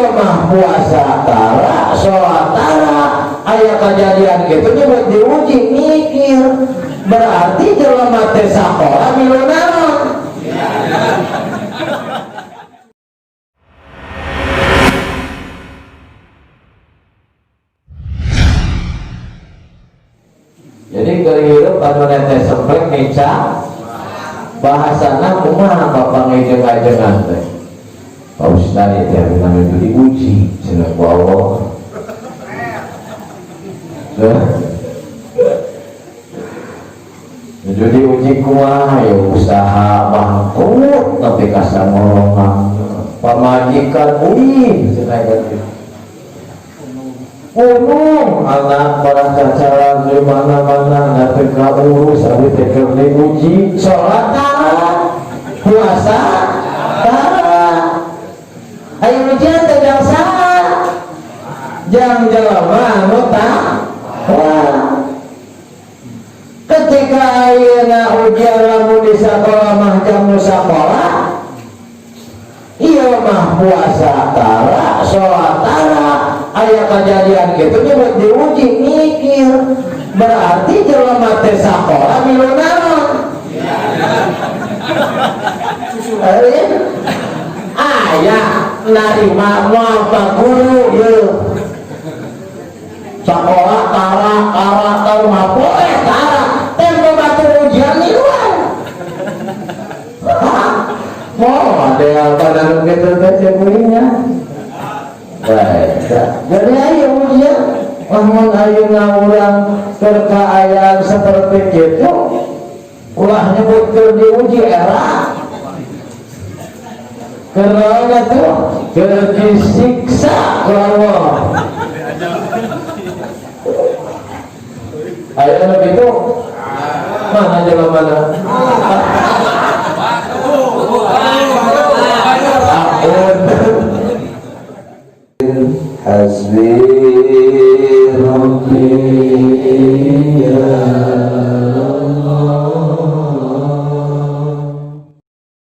Iya mah puasa tara, sholat tara, aya kejadian gitu nyebut diuji mikir. Berarti jelema teh sakola milu naon? Jadi keur hirup anu netes semprek nica bahasana kumaha bapak ngejeng-ajengan teh. Pak Ustaz itu yang namanya itu diuji cenah ku Allah. Jadi diuji kumaha ya usaha bangkrut tapi kasangolongan pamajikan uih cenah gitu. Gunung anak para cacaran di mana-mana nanti urus abi teh keur diuji salat tara puasa tara ayo ujian teh jang saha jang jelema anu takwa. Ketika ayeuna ujian lamun di sakola mah jang nu sakola iya mah puasa tara salat tara aya kejadian gitu nyebut diuji mikir. Berarti jelema teh sakola milu naon? Aya narima moal ka guru ieu sakola tara tara tara mah poe tara tempo batur ujian miluan. Mau ada apa anu kitu teh cekulinya. Baik, jadi ayo ujian lamun ayeuna urang keur kaayaan seperti kitu ulah nyebut keur diuji era keur naon atuh keur disiksa ku Allah. Aya nu kitu mana jelema mana? Ampun. Hasbi